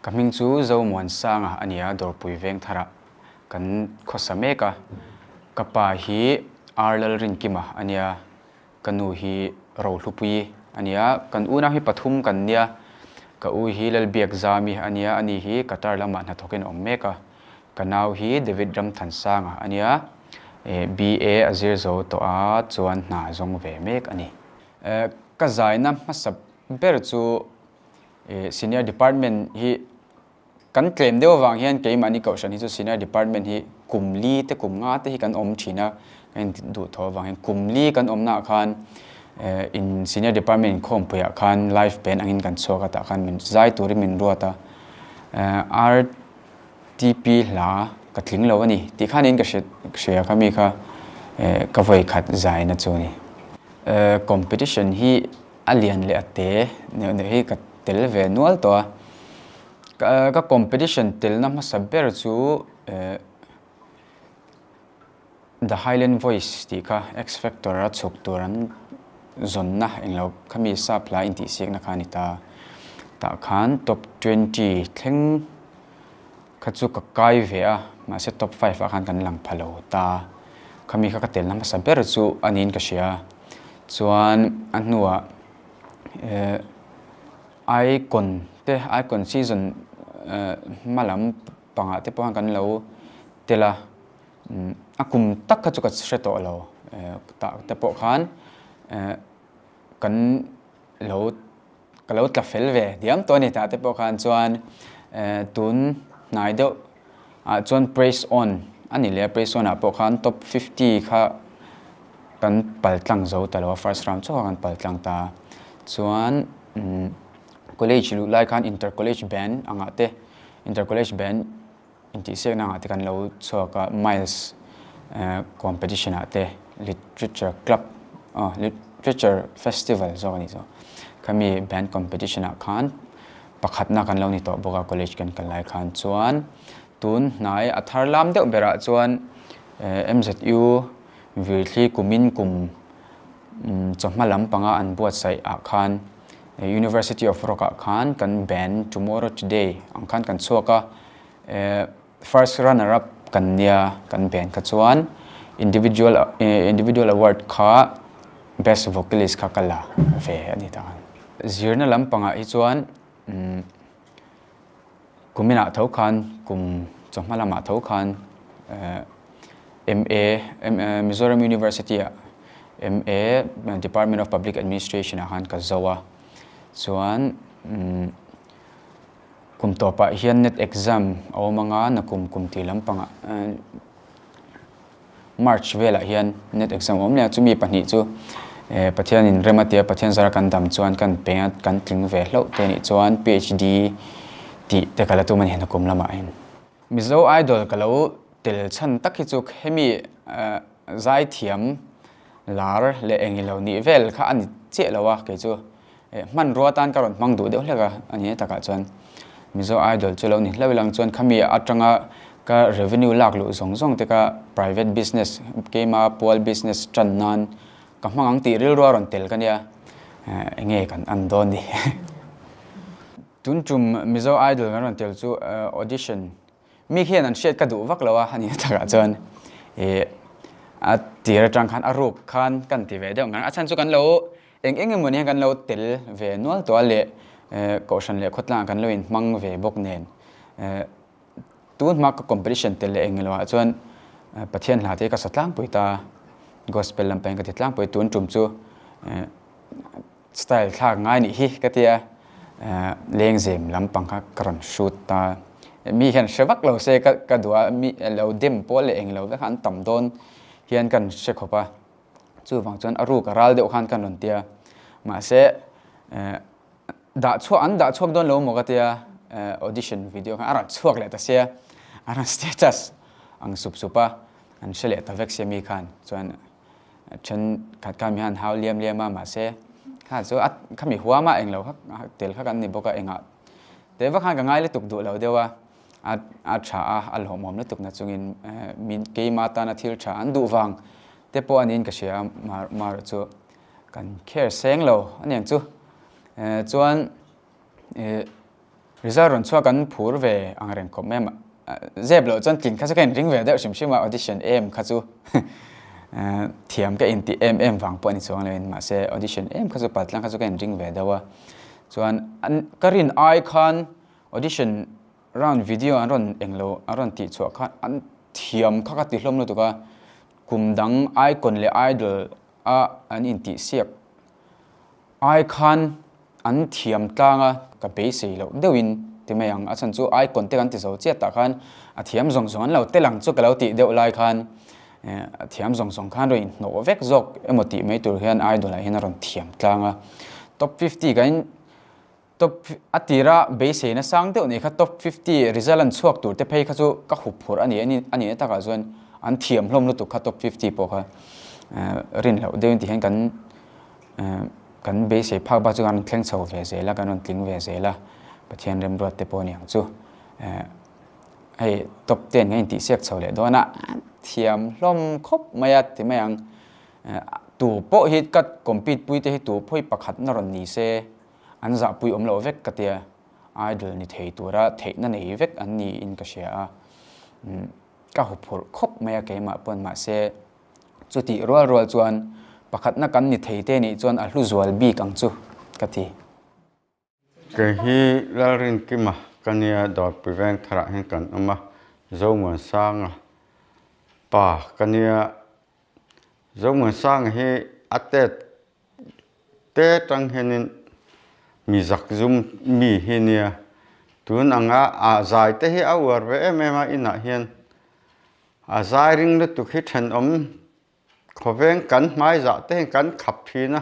Ka hming chu Zomuansanga a ni a, Dawrpui Vengtharah kan khawsa mek a. Ka pa hi Ar Lalrinkima a nia, ka nu hi Rohlupuii a nia. Kan unau hi pathum kan nia, ka u hi Lalbiakzami a nia, ani hi Qatar lamah hnathawkin a awm mek a. Ka nau hi David Ramthansanga a nia, BA a zir zo tawh a, chuan hna zawng ve mek a ni. Ka zaina hmasa ber chu Senior Department hi kan tlem deuh avang hian keimahni kohhran hi chu Senior Department hi kum li te kum nga te hi kan awm thin a, kan in duh tho avang hian kum li kan awmna ah khan in Senior Department inkhawmpui ah khan live band angin kan chhuak a tah khan min zai turin min ruat a, RTP hla ka tling lo a ni tih khanin ka hria kha mi kha ka vawi khat zaina chu a ni. Competition hi A lian leh a te neuh neuh hi ka tel ve nual tawh a. Ka competition telna hmasa ber chu The Highland Voice tih kha X Factor a chhuk tur an zawnna englo khami sap hla intihsiakna kha a ni ta. Tah khan top 20 thleng kha chu ka kai ve a, mahse top 5 ah khan kan lang pha lo ta. Khami kha ka telna hmasa ber chu a niin ka hria. Chuan a hnuah eh icon te icon season eh hma lam pangah te pawh khan kan lo tel a, a kum tak kha chu ka hre tawh lo eh tah te pawh khan eh kan lo ka lo tla fel ve diam tawh a ni tah te pawh khan chuan eh tun hnai deuh ah chuan praise on a ni leh a praise on ah pawh khan top 50 kha kan pal tlang zo ta lo a first round chauh a kan pal tlang ta chuan umm college luh lai khan inter college band angah te inter college band Intihsiakna angah te kan lo chhuak a, Miles competition ah te literature club aw literature festival zawk a nih chu khami band competition ah khan pakhatna kan lo ni tawh bawk a college kan kal lai khan chuan tun hnai a thar lam deuh berah chuan MZU Virthli kumin kum chawhma lampanga an buatsaih ah khan University of Rock ah khan kan band Tomorrow Today ang khan kan chhuak a. First runner up kan nia kan band kha chuan individual individual award kha best vocalist kha ka la ve a ni ta ang. Zirna lampangah hi chuan kuminah tho khan kum chawhma lamah tho khan MA Mizoram University ah MA Department of Public Administration ah khan ka zo a chuan Kum tawpah hian net exam a awm anga na kum kum tih lampangah March velah hian net exam a awm leh a, chumi pahnih chu Pathianin rem a tia Pathian zara kan dam chuan kan peng a kan tling ve hlauh te anih chuan PhD tih te ka la tum a ni na kum lamah hian. Mizo Idol ka lo tel chhan tak hi chu hemi zaithiam lar leh engilo nih vel kha a ni chiah lo a kei chu. Hmanrua atan ka rawn hmang duh deuh hlek a, a ni takah chuan Mizo Idol chu lo ni hlauh ilang chuan khami atanga ka revenue lak luh zawng zawng te ka private business keima pual business tan nan ka hmang ang tih rilru a rawn tel ka nia, enge kan an dawn ni. Tun tum Mizo Idol kan rawn tel chu audition Mi khian an hriat ka duh vak lo a, a ni takah chuan ih a tir atang khan a ruk khan kan ti ve deuh ngar. A chhan chu kan lo eng eng emaw ni hian kan lo tel ve nual tawh a leh kohhran leh khawtlangah kan lo inhmang ve bawk nen tun hma ka competition tel leh eng emaw ah chuan Pathian hla te hi ka sa tlangpui ta a, gospel lam pawhin ka ti tlangpui tun tum chu Style thlak ngai nih hi ka tia lengzem lampang kha ka rawn shoot ta. Mi hian hre vak lo se ka duh a, mi lo dem pawl leh eng lo vek kha an tam dawn hian kan hre khawp a. Chuvang chuan a ruk a ral deuh khan kan rawn tia. Mahse dah chhuak an dah chhuak dawn lo maw ka tia audition video khan a rawn chhuak leh ta sia, a rawn status ang sup sup a, an hre leh ta vek sia mi khan chuan Thenkhat kha mi han hau liam liam a, mahse kha chu a khami huam a englo kha tel kha kan ni bawk a, engah te vak khan ka ngai lutuk duh lo deuh a, a a tha a, a hlawhmawm lutuk na chungin min keima tana thil tha an duh vang te pawh a niin ka hria a, marawh chu kan care seng lo aniang chu. Chuan. Result rawn chhuak kan phur ve ang reng khawp mai a, zep loh chuan tlin kha chu ka inring ve deuh hrim hrim a, audition em kha chu thiam ka intih em em vang pawh a ni chuang lo in mahse audition em kha chu paltlang kha chu ka inring ve deuh a, chuan ka rin ai khan audition round video an rawn englo an rawn tih chhuah khan an thiam kha ka ti hlawm lutuk a, kum dang icon leh idol a an intih siak ai khan an thiam tlang a, ka beisei loh deuhin ti mai ang, a chhan chu icon te kan ti zo chiat tah khan a thiam zawng zawng an lo tel ang chu ka lo tih deuh lai khan a thiam zawng zawng khan rawn inhnawh vek zawk emaw tih mai tur hian idol ah hian a rawn thiam tlang a, top fifty kan Top a tira beiseina sang deuh nei kha top 50 result an chhuak tur te phei kha chu ka hup phurh a ni a ni a takah chuan an thiam hlawm lutuk kha top 50 pawh kha rin loh deuhin ti hian kan kan beisei phak bak chu kan rawn thleng chho ve zel a kan rawn tling ve zel a Pathian remruat te pawh a ni ang chu hei top 10 kan intihsiak chho leh dawn a thiam hlawm khawp mai a ti mai ang tu pawh hi ka compete pui te hi tu pawh hi pakhat na rawn ni se. An zahpui awm loh vek ka tia, idol ni thei tura theihna nei vek an niin ka hria a, ka huphurh khawp mai a keimah pawn mahse chutih rual rual chuan pakhatna kan ni thei te nih chuan a hlu zual bik ang chu ka ti. Kei hi Lalrinkima ka nia Dawrpui veng tharah hian kan awm a, Zomuansanga pa ka nia, Zomuansanga hi a tet Te tang hianin mi zak zum mi hi nia. Tun anga a zai te hi a uar ve em em a inah hian a zai ring lutuk hi thenawm khawveng kan hmai zah te hian kan khap thin a,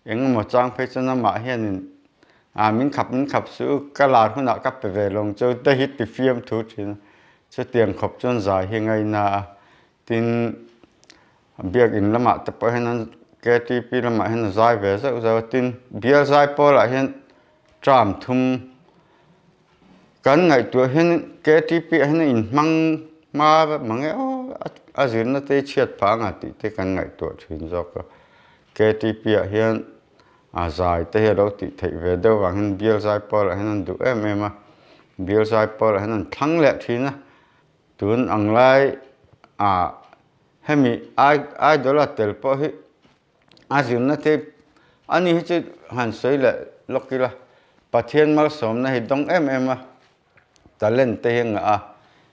engemaw chang phei chuan amah hianin a min khap min khap suh u ka lar hunah ka pe ve lawng chu te hi ti fiam thu thin a, chutiang khawp chuan zai hi ngaina a. Tin, biakin lamah te pawh hian an KTP lamah hian a zai ve zeuh zeuh a, tin bial zai pawlah hian term thum kan ngaihtuah hian KTP ah hian a inhmang hma mang e aw a zirna te hi chhiat phah anga tih te kan ngaihtuah thin zawk a, KTP ah hian a zai te hi a lo tih theih ve deuh vang hian bial zai pawlah hian an duh em em a, bial zai pawlah hian an thlang leh thin a. Tun ang lai ah hemi idol a tel pawh hi a zirna te ani hi chu han sawi leh lawk ila Pathian malsawmna hi dawng em em a, talent te hi a ngah a,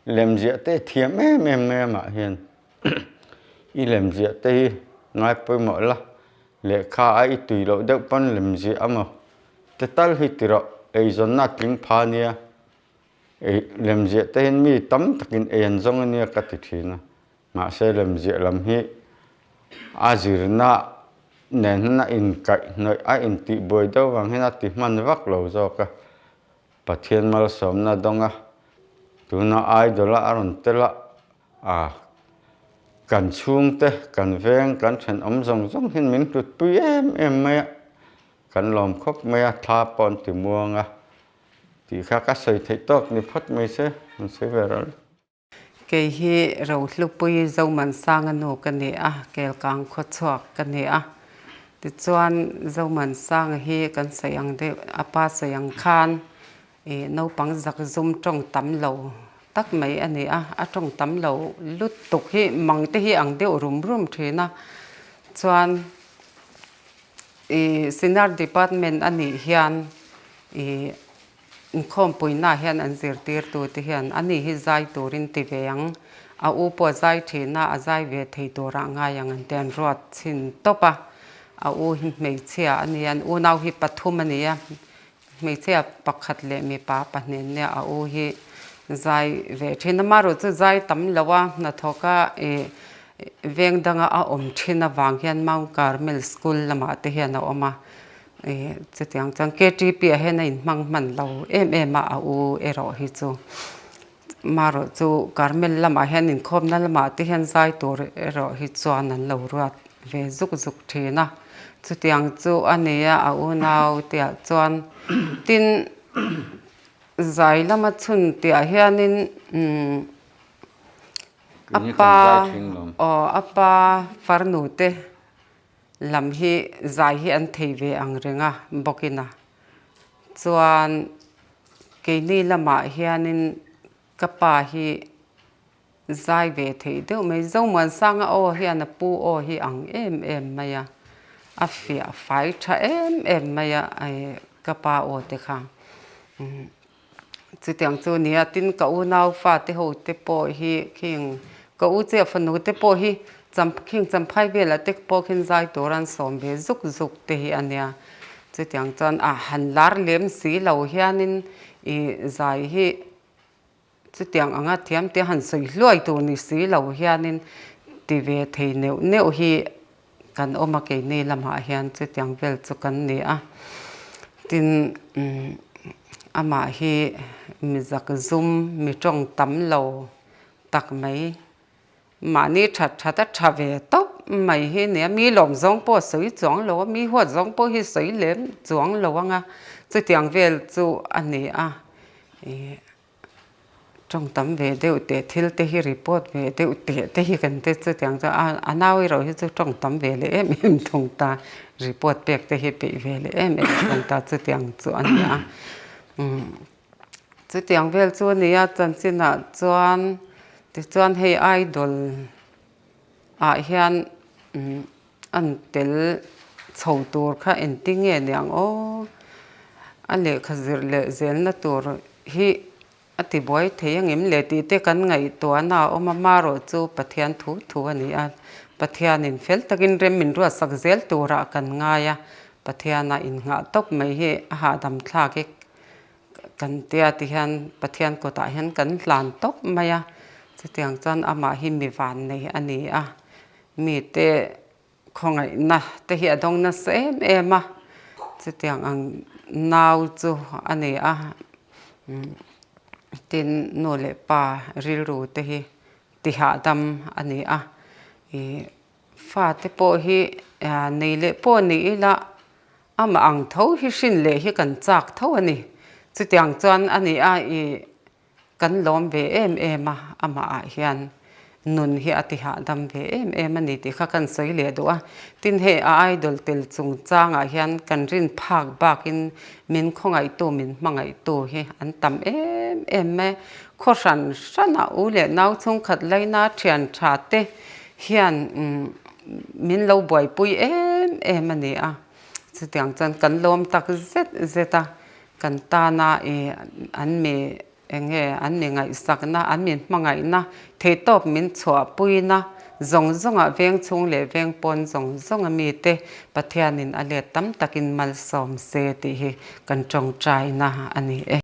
lemziah te thiam em em mai amah hian i lemziah te hi ngai pawimawh la, lehkha a i tui loh deuh pawn lemziah amaw te tal hi ti rawh eizawnna a tling pha nia. Ei lemziah te hian mi tam takin ei an zawng ania ka ti thin a, mahse lemziah lam hi a zirna nen hian a inkaihhnawih a intihbuai deuh vang hian a ti hman vak lo zawk a, Pathian malsawmna dawng a, tuna idol a a rawn tel a, a kan chhungte kan veng kan thenawm zawng zawng hian min hlutpui em em mai a, kan lawm khawp mai a, thla pawh an ti muang a. Tih kha ka sawi theih tawk ni phawt mai se, an sawi ve rawh le. Kei hi Rohlupui Zomansanga nu ka ni a, Kelkang khawchhuak ka ni a. Tichuan Zomansanga hi kan sawi ang deuh, a pa sawi ang khan ih naupang zak zum tawng tam lo tak mai a ni a, a tawng tam lo lutuk hi mang te hi ang deuh rum rum thin a. Chuan ih Senior Department a nih hian Ih, inkhawmpuina hian an zirtirtute hian a ni hi zai turin ti ve ang, a u pawh a zai thin a, a zai ve thei turah ngai ang an ti an ruat chhin tawp a, a u hi hmeichhia a ni a, an unau hi pathum a ni a, hmeichhia pakhat leh mipa pahnih an nia, a u hi zai ve thin a, amaherawhchu chu zai tam lo a, hnathawk a ih veng danga a awm thin avang hian Mount Carmel School lamah te hian a awm a. Chutiang chuan KTP ah hian a inhmang hman lo em em a, a u erawh hi chu. Marawh chu Carmel lamah hian inkhawmna lamah te hian zai tur erawh hi chuan an lo ruat ve zuk zuk thin a. Chutiang chu a ni a, a unau te ah chuan tin zai lama chhun tih ah hianin umm a pa aw a pa farnu te Lam hi zai hi an thei ve ang reng a bawkin a. Chuan Keini lamah hianin ka pa hi zai ve theih deuh mai. Zomuansanga aw hian a pu aw hi ang em em mai a, a fiah fai tha em em mai a ka pa aw te kha. Chutiang chu nia, tin ka unau fate ho te pawh hi khing ka u chiah fanu te pawh hi khing champhai velah te pawh khin zai tur an sawm ve zuk zuk te hi a nia. Chutiang chuan a han lar lem si lo hianin ih zai hi Chutiang anga thiamte han sawi hluai tur ni si lo hianin ti ve thei neuh neuh hi kan awm a, keini lamah hian chutiang vel chu kan ni a. Tin, amah hi mi zakzum, mi tawng tam lo tak mai, mahni that that a tha ve tawp mai hi nia, mi lawm zawng pawh a sawi chuang lo a, mi huat zawng pawh hi sawi lem chuang lo anga chutiang vel chu a ni a. Tawng tam ve deuh teh thil te hi report ve deuh teh te hi kan ti chutiang chu a a nau erawh hi chu tawng tam ve leh em em thung ta report pek te hi peih ve leh em em thung ta chutiang chu a ni a chutiang vel chu a ni a chanchinah chuan tichuan hei idol ah hian an tel chho tur kha engtin nge niang aw a lehkha zir leh zelna tur hi a ti buai thei angem le tih te kan ngaihtuahna a awm a marawh chu Pathian thu thu a ni a Pathianin fel takin rem min ruatsak zel turah kan ngai a Pathiana innghah tawp mai hi a hahdam thlak e Kan tia ti hian Pathian kawtah hian kan hlan tawp mai a, chutiang chuan amah hi mi van nei a ni a, mite khawngaihna te hi a dawng nasa em em a, chutiang ang nau chu a ni a, tin nu leh pa rilru te hi ti hahdam a ni a, ih fate pawh hi nei leh pawh ni ila Amah ang tho hi hrin leh hi kan chak tho a ni. Chutiang chuan a ni a, i kan lawm ve em em a, amah ah hian nun hi a ti hahdam ve em em a ni tih kha kan sawi leh duh a. Tin hei a idol tel chungchangah hian kan rin phak bakin min khawngaihtu, min hmangaihtu hi an tam em em mai. Khaw hran hranah u leh nau chhungkhat laina thian tha te hian min lo buaipui em em a ni a, chutiang chuan kan lawm tak zet zet a, kan tana ih an mi eng nge an mi ngaihsakna an mi hmangaihna theihtawp min chhuahpuina zawng zawngah veng chhung leh veng pawn zawng zawng a mite Pathianin a let tam takin malsawm se tih hi kan tawngtaina a ni e.